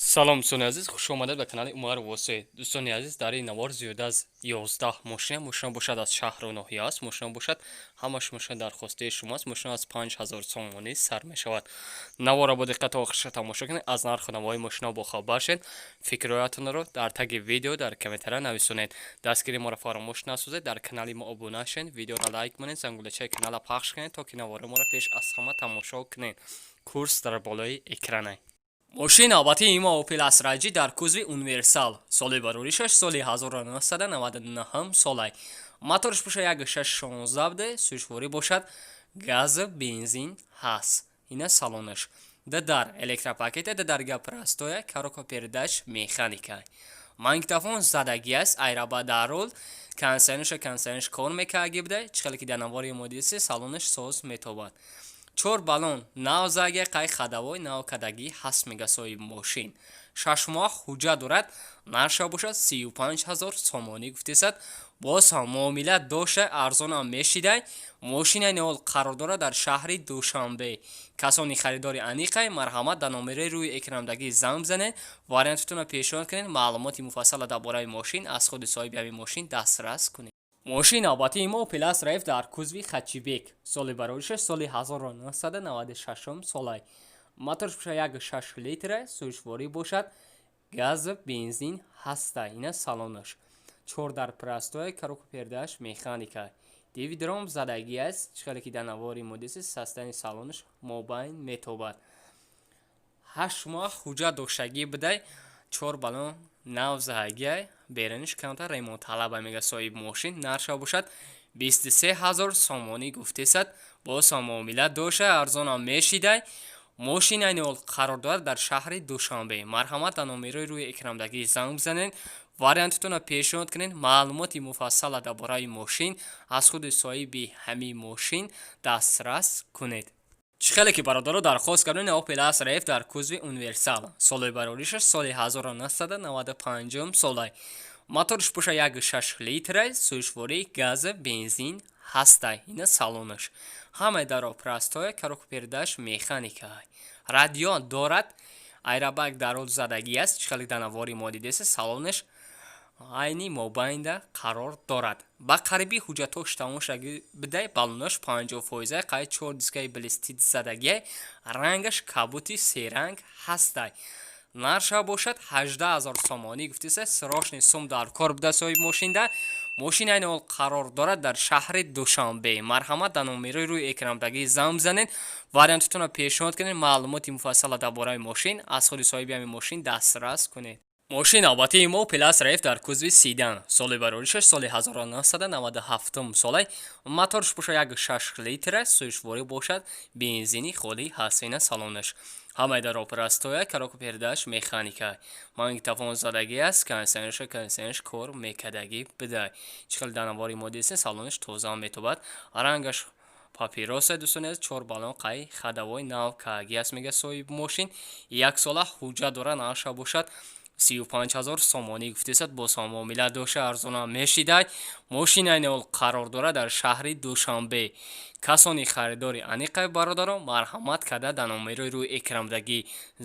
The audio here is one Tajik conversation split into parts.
Салом, дӯстони азиз, хуш омадед ба канали Умар Восе. Дӯстони азиз, дар ин навор зиёда аз 11 мошина бошад, аз шаҳру ноҳия аст. Мошина бошад, ҳамаш мошина дархостии шумо аст. Мошина аз 5000 сомонӣ сар мешавад. Наворро бо диққат то охирша тамошо кунед, аз нарху навои мошина бохабар шед. Фикрҳоятонро дар таги видео дар комментария нависонед. Дастгири моро фаромӯш насозед, дар канали мо обуна шед, видеоро лайк монед, зангулачаи канала пахш кунед, то ки навори моро пеш аз ҳама тамошо кунед. Курс дар болои экранай. Мошини навбатии мо Opel Astra J дар кузови универсал. Соли бароришаш соли 1999 солай. Моторш боша 1.6 16 буде, сӯзишворӣ бошад газ, бензин ҳаст. Ина салонаш. Д дар электропакета, д дарга простоя, коробка передач механика. Магнитофон задагӣ аст, айраба дар рул, кондиционерш кор мекардаги буда, чӣ хеле ки дар навори мо дидед, салонаш соз метобад. Чор баллон нав заге, қай ходовой нав кадагӣ ҳаст, мега соҳиби мошин. 6 моҳ ҳуҷҷат дорад, нархша бошад 35 000 сомонӣ гуфтесад. Боз ҳам муомила дошта, арзонам мешидай. Мошинаи ниҳол қарор дорад дар шаҳри Душанбе. Касони харидори аниқай, марҳамат, дар номераи рӯи экрандагӣ занг бизанед, вариантатонро пешниҳод кунед, маълумоти муфассала дар бораи мошин аз худи соҳиби ҳамин мошин дастрас кунед. Мошини навбатии мо Opel Astra F дар кузови хэтчбек. Соли бароришаш соли 1996 солай. Моторш бошад 1.6 литра, сӯзишворӣ бошад газ, бензин ҳаста. Ина салонаш. Чор дар простоя, коробка передач механика. Дивидером задагӣ аст, чӣ хеле ки дар навори мо дидед, состояние салонаш мобайн метобад. 8 моҳ ҳуҷҷат доштагӣ будай, чор баллон нав задагиай, беруниш камтар ремонтталаба, мега соҳиби мошин. Нархша бошад 23 000 сомонӣ гуфтесад. Боз ҳам муомила дошта, арзонам мешидай. Мошин айни ҳол қарор дорад дар шаҳри Душанбе. Марҳамат, дар номерои рӯи экрандагӣ занг бизанед, вариантатонро пешниҳод кунед, маълумоти муфассала дар бораи мошин аз худи соҳиби ҳамин мошин дастрас кунед. Чӣ хеле ки бародаро дархост кардем, Opel Astra F дар кузови универсал. Соли бароришаш соли 1995 солай. Моторш боша 1.6 литрай, сӯзишвории газ, бензин ҳастай. Ина салонаш. Ҳамаи даро простоя, коробка передач механика. Радио дорад, айрабак дар рул задагӣ аст, чӣ хеле дар навори мо дидест, салонаш айни мобайнда қарор дорад. Ба қарибӣ ҳуҷҷатҳош тамом шудагӣ бидай, баллонаш 50 фоиза, қай чор дискаи блестит задагиай, рангаш кабути серанг ҳастай. Нарша бошад 18 000 сомонӣ гуфтеса, срочный сум дар кор буда соҳиби мошинда. Мошин айни ҳол қарор дорад дар шаҳри Душанбе. Марҳамат, дар номерои рӯи экрандагӣ занг бизанед, вариантатонро пешниҳод кунед, маълумоти муфассала дар бораи мошин аз худи соҳиби ҳамин мошин дастрас кунед. Мошини навбатии мо Opel Astra F дар кузови седан. Соли бароришаш соли 1997 солай. Моторш боша 1.6 литра, сӯзишворӣ бошад бензини холӣ ҳаст. Ина салонаш. Ҳамаи даро простоя, коробка передач механика. Магнитофон задагӣ аст, кондиционерш кор мекардагӣ бидай. Чӣ хеле дар навори мо дидем, салонаш тоза метобад. Рангаш папироса, дӯстони азиз, чор баллон қай ходовой нав кагӣ аст, мега соҳиби мошин. Яксола ҳуҷҷат дорад, нархша бошад 35 000 сомонӣ гуфтесад. Боз ҳам муомила дошта, арзонам мешидай. Мошин айни ҳол қарор дорад дар шаҳри Душанбе. Касони харидори аниқай, бародаро, марҳамат карда дар номерои рӯи экрандагӣ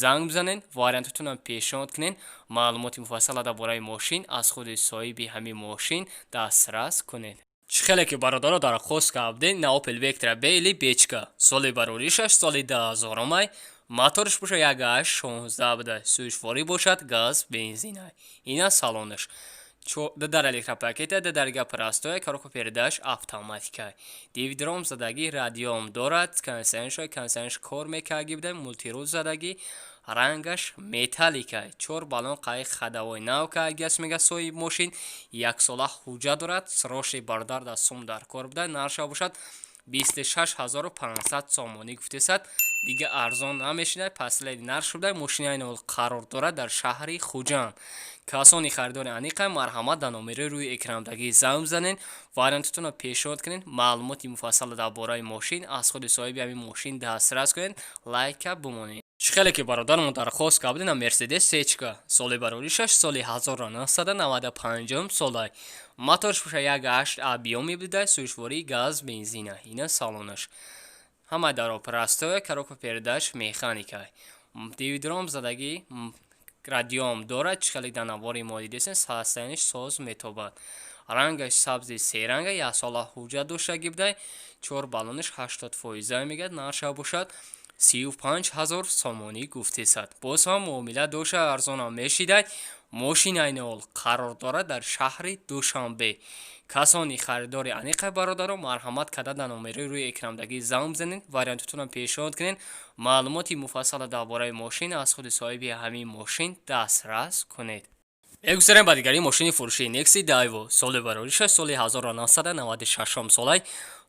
занг бизанед, вариантатонро пешниҳод кунед, маълумоти муфассала дар бораи мошин аз худи соҳиби ҳамин мошин дастрас кунед. Чӣ хеле ки бародаро дархост кардем, на Opel Vectra B или бечка. Соли бароришаш соли 2000-омай. Моторш бошад 1.8 16 буда, сӯзишворӣ бошад газ, бензина. Ина салонаш. Дар электропакета, дарга простоя, коробка передач автоматика. Дивидром задагӣ, радиом дорад, кондиционерш кор мекардаги буда, мультирул задагӣ, рангаш металлика. Чор баллон қай ходовой нав кардаги аст, мега соҳиби мошин. Яксола ҳуҷҷат дорад, срочный бародар дар сум дар кор буда, нархша бошад 26 500 сомонӣ гуфтесад. Дига арзон намешинад, последний нарх шуда. Мошини айни ҳол қарор дорад дар шаҳри Хуҷанд. Касони харидори аниқа, марҳамат, дар номерои рӯи экрандагӣ занг бизанед, вариантатонро пешниҳод кунед, маълумоти муфассала дар бораи мошин аз худи соҳиби ҳамин мошин дастрас кунед, лайка бимонед. Чӣ хеле ки бародармон дархост кардем, Мерседес сечка. Соли бароришаш соли 1995 солай. Моторш боша 1.8 объём мебуда, сӯзишвории газ, бензина. Ина салонаш. Ҳама даро простоя, коробка передач механика. Дивидром задагӣ. Радиом дорад, чӣ хеле дар навори мо дидесен, состояние ш соз метобад. Рангаш сабзи серанга, яксола ҳуҷҷат доштагӣ будай, чор баллонаш 80 фоиза мегӯяд. Нарша бошад, 35 000 сомонӣ гуфтесад. Боз ҳам муомила дошта, арзонам мешидай. Мошин айни ҳол қарор дорад дар шаҳри Душанбе. Касони харидори аниқа, бародаро, марҳамат карда дар номерои рӯи экрандагӣ занг бизанед, вариантотонро пешниҳод кунед, маълумоти муфассала дар бораи мошин аз худи соҳиби ҳамин мошин дастрас кунед. Мегузарем ба дигари мошини фурӯшии Некси Дайво. Соли барориша соли 1996 солай,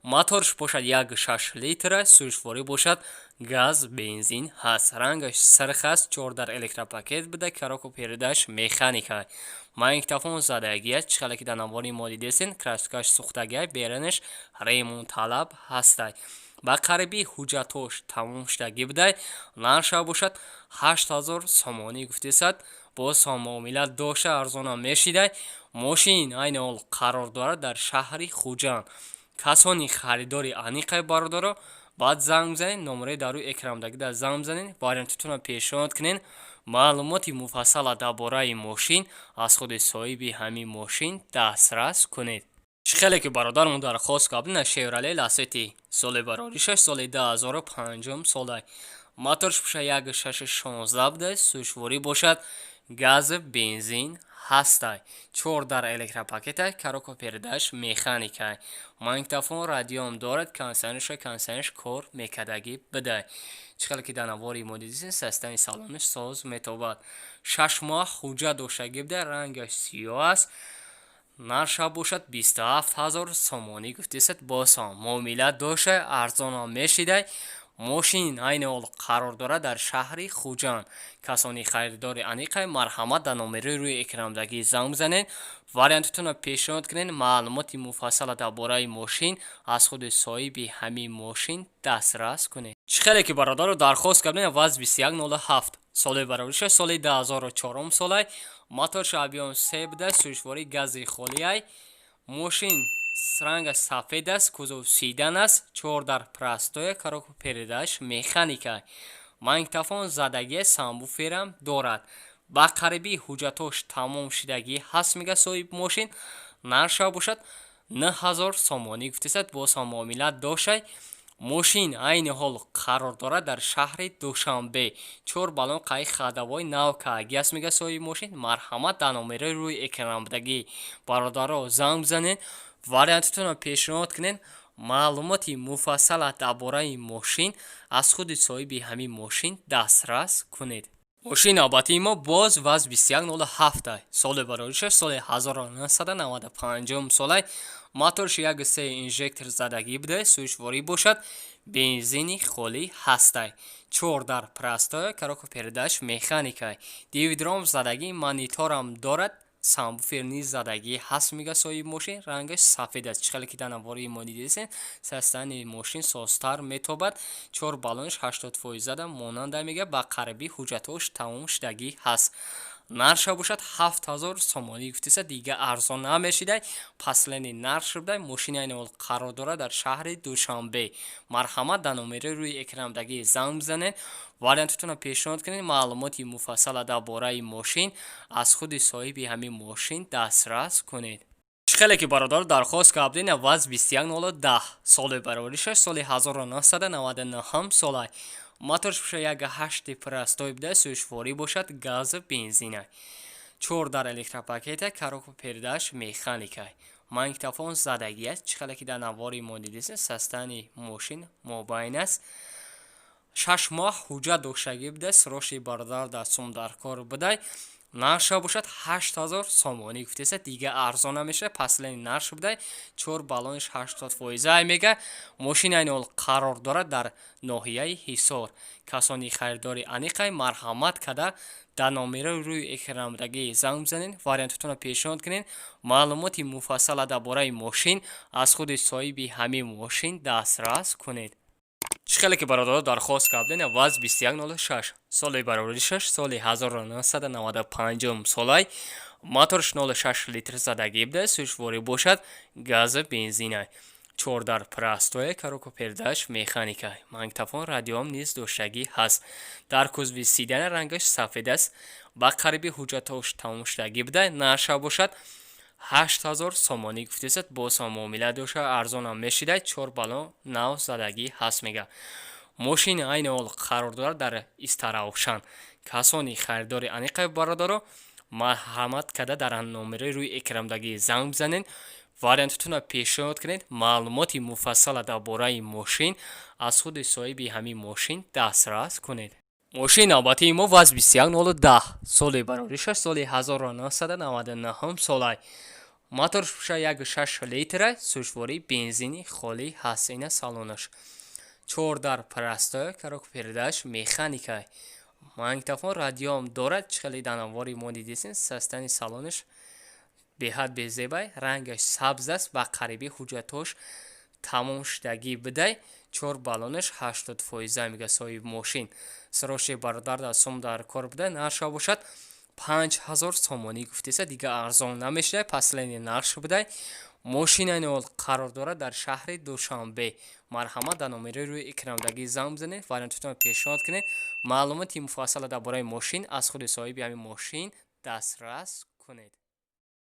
моторш бошад 1,6 литра, сӯзишворӣ бошад газ, бензин ҳаст. Рангаш сирх аст, чордар электропакет буда, коробка передач механика, магнитофон задагӣ аст. Чӣ хеле ки дар навори мо дидесен, краска ш сӯхтагиай, беранаш ремонтталаб ҳастай. Ба қариби ҳуҷҷатҳош тамом шудагӣ будай. Нарша бошад, 8000 сомонӣ гуфтесад. Боз ҳам муомила дошта, арзонам мешидай. Мошин айни ҳол қарор дорад дар шаҳри Хуҷанд. Касони харидори аниқай, бародаро, баъд занг бизанед, номерои дар рӯи экрандагӣ дар занг бизанед, вариантотонро пешниҳод кунед, маълумоти муфассала дар бораи мошин аз худи соҳиби ҳамин мошин дастрас кунед. Чӣ хеле ки бародармон дархост кард, на Шевроле Ласети, соли бароришаш соли 2005 солай, моторш бошад 1,6 16 буда, сӯзишворӣ бошад газ, бензин ҳастай, чордар электропакетай, коробка передач механикай, магнитофон, радиом дорад, кондиционерш кор мекардагӣ бидай. Чӣ хеле ки дар навори мо дидисен, состояние салонаш соз метобад. 6 моҳ ҳуҷҷат доштагӣ буда, рангаш сиёҳ аст. Нарша бошад, 27 000 сомонӣ гуфтесад. Боз ҳам муомила дошта, арзонам мешидай. Мошин айни ҳол қарор дорад дар шаҳри Хуҷанд. Касони харидори аниқай, марҳамат, дар номерои рӯи экрандагӣ занг бизанед, вариантотонро пешниҳод кунед, маълумоти муфассала дар бораи мошин аз худи соҳиби ҳамин мошин дастрас кунед. Чӣ хеле ки бародаро дархост кардем, ВАЗ 2107, соли барориша соли 2004 солай, моторш объём се буда, сӯзишвории гази холиай. Мошин рангаш сафед аст, кузов седан аст, чордар простой, коробка передач механика, магнитофон задагӣ, сабвуфер ам дорад. Ба қарибӣ ҳуҷҷатҳош тамом шудагӣ ҳаст, мега соҳиби мошин. Нарша бошад, 9000 сомонӣ гуфтесад. Боз ҳам муомила дошай. Мошин айни ҳол қарор дорад дар шаҳри Душанбе. Чор баллон қаи ходовой нав кааги аст, мега соҳиби мошин. Марҳамат, дар номерои рӯи экранбудагӣ, бародаро, занг бизанед, вариантотонро пешниҳод кунед, маълумоти муфассала дар бораи мошин аз худи соҳиби ҳамин мошин дастрас кунед. Мошини навбатии мо боз ВАЗ 2107, соли бароришаш соли 1995 солай, моторш 1,3 инжектор задагӣ буда, сӯзишворӣ бошад бензини холӣ ҳастай, чордар простой, коробка передач механикай, дивидром задагӣ, мониторам дорад, сабвуфер низ задагӣ ҳаст, мега соҳиби мошин. Рангаш сафед аст. Чӣ хеле ки дар навори мо дидесен, состояние мошин созтар метобад. Чор баллонаш 80 фоиз зада монанда, мега. Ба қарибӣ ҳуҷҷатҳош тамом шудагӣ ҳаст. Нарша бошад, 7000 сомонӣ гуфтеса. Дига арзон намешидай, последний нарх шудай. Мошини айни ҳол қарор дорад дар шаҳри Душанбе. Марҳамат, дар номерои рӯи экрандагӣ занг бизанед, вариантотонро пешниҳод кунед, маълумоти муфассала дар бораи мошин аз худи соҳиби ҳамин мошин дастрас кунед. Чӣ хеле ки бародаро дархост кардем, ВАЗ 21010, соли бароришаш соли 1999 солай, моторш бошад 1,8 простой буда, сӯзишворӣ бошад газ, бензина, чордар электропакета, коробка передач механикай, магнитофон задагӣ аст. Чӣ хеле ки дар навори мо дидесен, состояние мошин мобайн аст. 6 моҳ ҳуҷҷат доштагӣ буда, срочно бародар дар сум дар кор будай. Нарша бошад, 8000 сомонӣ гуфтеса. Дига арзон намешавад, последний нарх будай. Чор баллонаш 80 фоиза мега. Мошин айни ҳол қарор дорад дар ноҳияи Ҳисор. Касони харидори аниқай, марҳамат карда дар номерои рӯи экранбудагӣ занг бизанед, вариантотонро пешниҳод кунед, маълумоти муфассала дар бораи мошин аз худи соҳиби ҳамин мошин дастрас кунед. Чӣ хеле ки бародаро дархост кардем, ВАЗ 2106, соли бароришаш соли 1995 солай, моторш 06 литр задагӣ буда, сӯзишворӣ бошад газа, бензина. Чордар простое, коробка передач механика, магнитофон, радиом низ доштагӣ ҳаст. Дар кузови седан, рангаш сафед аст, ба қариби ҳуҷҷатҳош тамом шудагӣ буда. Нарша бошад 8000 сомонӣ гуфтесад, боз ҳам муомила дошта, арзонам мешидай. Чор баллон нав задагӣ ҳаст, мега. Мошин айни ҳол қарор дорад дар Истаравшан. Касони харидори аниқа, бародаро, марҳамат карда дар номерои рӯи экрандагӣ занг бизанед, вариантатонро пешниҳод кунед, маълумоти муфассала дар бораи мошин аз худи соҳиби ҳамин мошин дастрас кунед. Мошини навбатии мо ВАЗ 21010, соли бароришаш соли 1999 солай. Моторш бошад 1,6 литра, сӯзишвории бензини холӣ ҳаст. Ина салонаш. Чордар простой, коробка передач механика, магнитофон, радиоам дорад. Чӣ хеле дар навори мо дидесин, состояни салонаш беҳад безебай, рангаш сабз аст, ба қариби ҳуҷҷатҳош тамом шудагӣ бидай. Чор баллонаш 80 фоиза, мега соҳиби мошин. Срочный, бародар, дар сум дар кор буда. Нарша бошад 5000 сомонӣ гуфтеса, дига арзон намешавад, последний нарх будай. Мошин айни ҳол қарор дорад дар шаҳри Душанбе. Марҳамат, дар номерои рӯи экрандагӣ занг бизанед, вариантатонро пешниҳод кунед, маълумоти муфассала дар бораи мошин аз худи соҳиби ҳамин мошин дастрас кунед.